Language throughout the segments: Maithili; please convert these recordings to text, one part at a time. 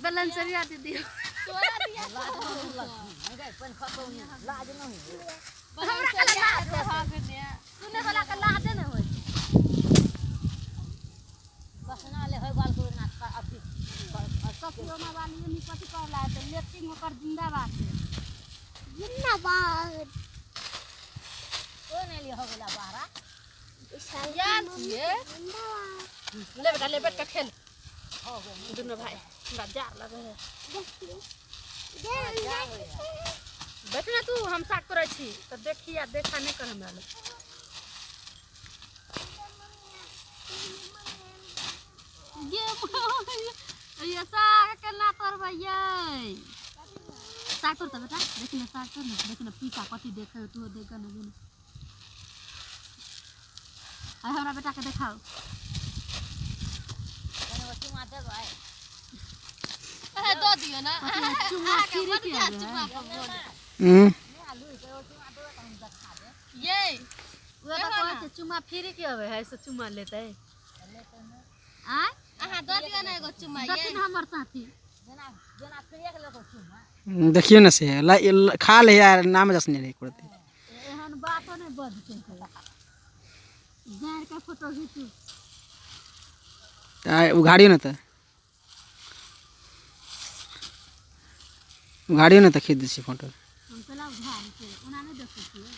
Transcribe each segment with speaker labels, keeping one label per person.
Speaker 1: बलनसरिया दीदी हमरा के लाज सुने वाला के लाजे नहि होइ छै। सखियोमा वाली एनी कथी कहला है तऽ लेट्रिन ओकर जिंदाबाद छै।
Speaker 2: जिंदाबाद।
Speaker 1: याद छियै। ले बेटा, ले, बैठ के खेल दुनू भाई। हमरा जार लगे है। बैठ ना तू, हम साग करै छी तऽ देखी आ देखा नहि कर हमरा लग। ये ये साग केना तोड़बै ये? साग तोड़तै बेटा? देखी ने, साग तोड़ ने, देखी ने पीसा कथी देखै तू, देख ने ने। आइ हमरा बेटाके देखाउ।
Speaker 3: दऽ दियौ ने।
Speaker 1: कथी चुम्मा फ्री के आबै है?
Speaker 4: हम्म।
Speaker 3: ये
Speaker 1: उहे तऽ कहै छै, चुम्मा फ्री के अबै है से चुम्मा लेतै आँय?
Speaker 3: अहाँ दऽ दियौ ने एगो चुम्मा ये।
Speaker 1: देथिन हमर साथी।
Speaker 4: देखियौ ने से खा ले यार, नाम जसने नहीं करते।
Speaker 1: एहन बातो नहि बजतै, गाड़ि के फोटो घीचू।
Speaker 4: तऽ उघाड़ियौ ने, तऽ उघाड़ियौ ने, तऽ खींच दै छियै फोटो।
Speaker 1: हम चला उघाड़ छै, ओना नहि देखै छियै।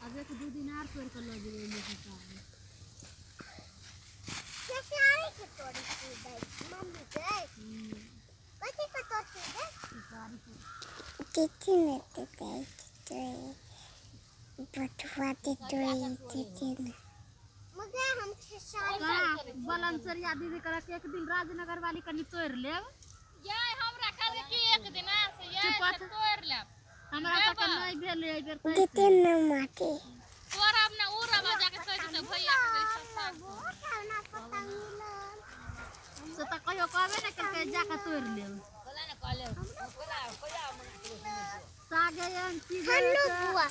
Speaker 1: आब एक दू दिन आर तोड़ि कऽ लऽ जेबै ओहिमे से साग। बलनसरिया दीदी कहलक एक दिन राजनगर वाली कनि तोड़ि लेब।
Speaker 3: ये हमरा कहलकै कि एक दिना से ये
Speaker 1: चुप।
Speaker 3: से तोड़ि लेब।
Speaker 1: हमरा सबके नहि भेल एहि बेर तैं से।
Speaker 3: तोड़ब ने उड़ब आ जाके कहि देतै भैया के दै सब साग।
Speaker 1: से तऽ कहियो कहबे ने केलकै, जाके तोड़ि लेब सागे। एहन चीज होइ छै।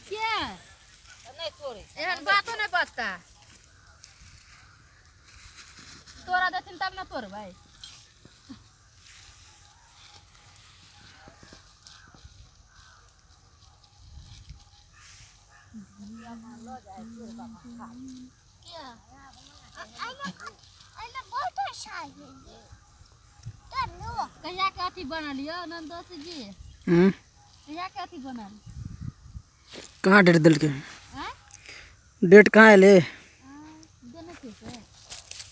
Speaker 1: के एहन बातो नहि बजता। तोरा देथिन तब ने तोड़बै। कहिया के अथी बनल यौ नंदोस जी?
Speaker 4: हम्म।
Speaker 1: कहिया के अथी बनल?
Speaker 4: कहाँ डेट देलकै?
Speaker 1: आँय?
Speaker 4: डेट कहाँ एलै?
Speaker 1: देने छियै से।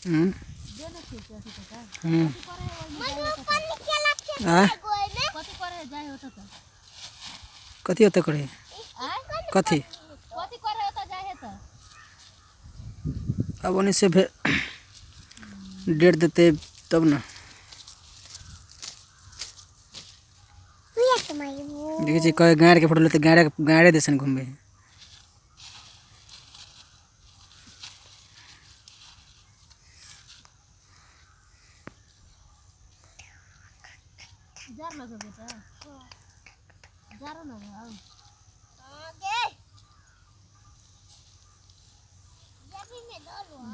Speaker 4: हम्म।
Speaker 1: देने छियै से अथी टका।
Speaker 4: हम्म।
Speaker 1: कथी करे है ओहिमे जाइ होतै तऽ?
Speaker 4: आँय?
Speaker 1: कथी करे है जाइ होतै तऽ?
Speaker 4: कथी ओतऽ करे?
Speaker 1: आँय?
Speaker 4: कथी?
Speaker 1: कथी करे होतै जाइ है तऽ?
Speaker 4: अब ओन्ने से फेर डेट देतै तब ने। देखै छियै, कहे गाड़िके फोटो लेतै, गाड़ि गाड़े दिसन घुमबै।
Speaker 1: जार लगो बेटा, जारो लगो आउ।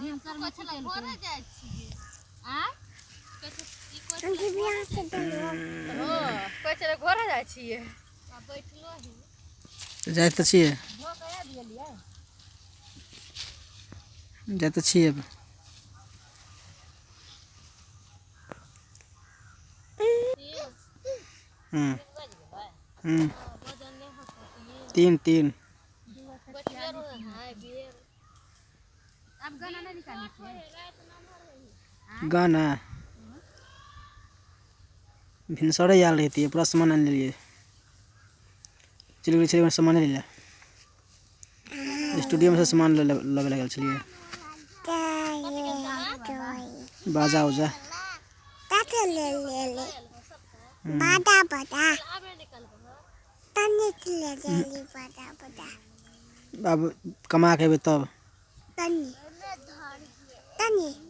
Speaker 1: भिनसर में
Speaker 3: कथी लए घरे जाइ छियै?
Speaker 1: आँय?
Speaker 3: ई
Speaker 1: कहै छलै घरे जाइ छियै।
Speaker 3: आ बैठलो ही।
Speaker 4: तऽ जाइ तऽ छियै, जाइ तऽ छियै। हम्म हम्म, तीन तीन।
Speaker 3: बैठले रहे है बेर।
Speaker 1: आब गाना नहि निकालै छियै?
Speaker 4: गाना भिनसरे आयल रहितियै, पूरा सामान आनि लेलियै। चलि गेल छलियै सामान लै लए, स्टूडियोमे से सामान लबै लए गेल छलियै, बाजा उजा।
Speaker 2: निकले जाली बड़ा बड़ा।
Speaker 4: अब कमा के अयबै तब।
Speaker 2: तनी तनी।